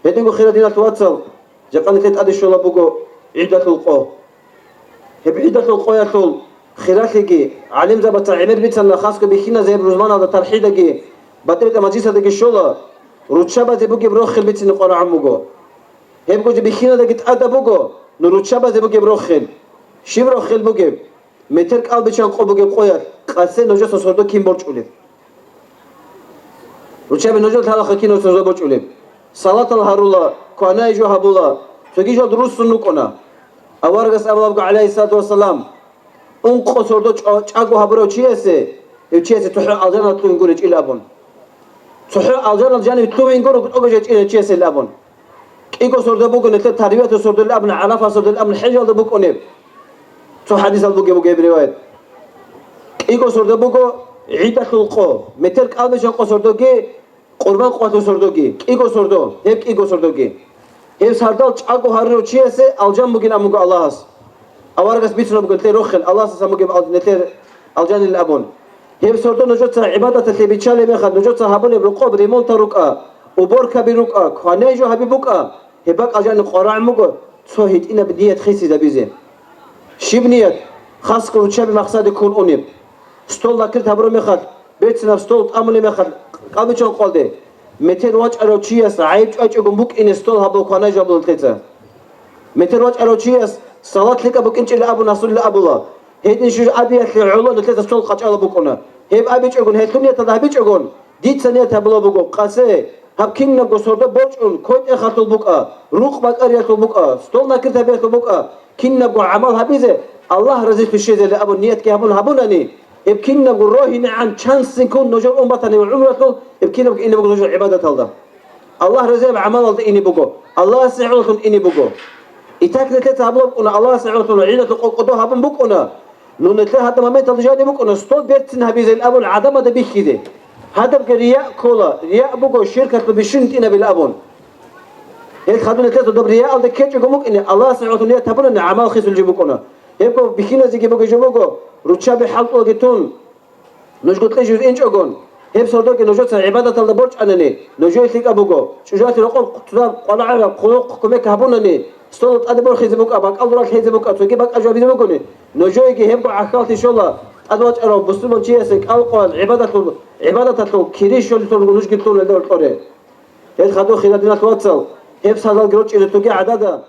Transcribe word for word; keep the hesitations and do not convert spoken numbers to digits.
Гьединго, хира диналъул вацал, жакъа нилъер тӀаде щолеб буго гӀидалъул къо. Гьеб гӀидалъул къоялъул хиралъиги гӀалимзабаца гӀемер бицана, хасго бихьиназе гьеб рузманалда тархӀидаги батӀи-батӀи мажлисалдаги щола, руччабазе бугеб рохел бицине къварагӀун буго. Гьебго жо бихьиналдаги тӀадаб буго, ну руччабазе бугеб рохел. Щиб рохел бугеб? Метер кӀалбичан къо бугеб къоялъ къасе нужеца сордо кин борчӀулеб? Руччаби нужер лъалаха кинав сордо борчӀулеб? Салатал гьарула, кванай жо гьабула, цоги жал руссун рукӀуна. Аварагас абулабго, гӀалайгьиссалату вассалам, ункъо сордо чӀа-, чӀаго гьабурав чиясе, гьев чиясе цохӀо алжаналъ лъугьин гуричӀил абун. ЦохӀо алжаналъ жанив лъугьин гуро тӀокӀаб жо чӀинав чиясе абун. КӀиго сордо буго нилъер тарвиятал сордо абун, гӀарафа сордо абун, хӀежалда букӀунеб. Цо хӀадисал бугеб буго гьеб риваят. КӀиго сордо буго гӀидалъул къо, метер кӀалбичан къо сордоги, къурбан къоялъул сордоги, кӀиго сордо, гьеб кӀиго сордоги. Гьеб сардал чӀаго гьарурав чиясе алжан бугин абун буго Аллагьас. Аварагас бицунеб буго нилъер рохел, Аллагьас гьесда бугеб ал-, нилъер алжанилан абун. Гьеб сордо нужеца гӀибадаталъе биччалеб мехалъ, нужеца гьабулеб рокъоб ремонтал рукӀа, уборкаби рукӀа, кваней жо гьаби букӀа, гьеб бакӀал жаниб къварагӀун буго цо гьитӀинаб ният хисизабизе. Щиб ният? Хасго руччаби махсаде ккун унеб. Стол накрит гьабураб мехалъ, берцинаб стол тӀамулеб мехалъ, кӀалбичан къоялде, метер вачӀарав чияс гӀайиб чӀвачӀогун букӀине стол гьабул кванай жо гьабулелъеца. Метер вачӀарав чияс салат лъикӀаб букӀинчӀила абун асулила абула. Гьедин щуж абиялъе гӀоло нилъеца стол къачӀала букӀуна. Гьеб абичӀогун, гьелъул нияталда гьабичӀогун, дица ният гьабула буго, къасе, гьаб кинабго сордо борчӀун, кой-тӀехалъул букӀа, рукъ бакӀариялъул букӀа, стол накрит гьабиялъул букӀа, кинабго гӀамал гьабизе, Аллагь разилъун щвезейилан абун ниятги гьабун гьабунани, гьеб кинабго рогьинегӀан чанссинкун нужер ун батани гӀумралъул, гьеб кинабго ине буго нужер гӀибадаталда. Аллагь разияб гӀамалалда ине буго, Аллагьасе гӀололъун ине буго. Итак, нилъеца гьабулеб букӀуна, Аллагьасе гӀололъун гӀидалъул къо кӀодо гьабун букӀуна, ну, нилъер гьадаб моменталда жаниб букӀуна, стол берцин гьабизейилан абун гӀадамазда бихьизе. Гьадабги рияъ ккола, рияъ буго ширкалъул бищун гьитӀинабилан абун. Гьел хадуб нилъеца доб рияалда ккечӀого букӀине, Аллагьасе гӀололъун ният гьабунани гӀамал хисулеб жо букӀуна. Гьебго бихьиназеги бугеб жо буго, руччаби хӀалтӀулаги тун, нужго кьижизе инчӀогон, гьеб сордоги нужеца гӀибадаталда борчӀанани, нужее лъикӀаб буго, чӀужуялъе рокъоб цо дагьаб къвалгӀараб хъулухъ кумек гьабунани, столал тӀаде борхизе букӀа, бакӀал дуралъ лъезе букӀа, цоги бакӀал жо гьабизе бугони, нужееги гьебго гӀахьаллъи щола, тӀадвачӀарав бусурман чиясе кӀал къоялъ гӀибадаталъул, гӀибадаталъул кири щолелъун нужги лъугьуна гьелда гьоркьоре. Гьел хадуб, хира диналъул вацал, гьеб сардалги рорчӀизе цоги гӀадада.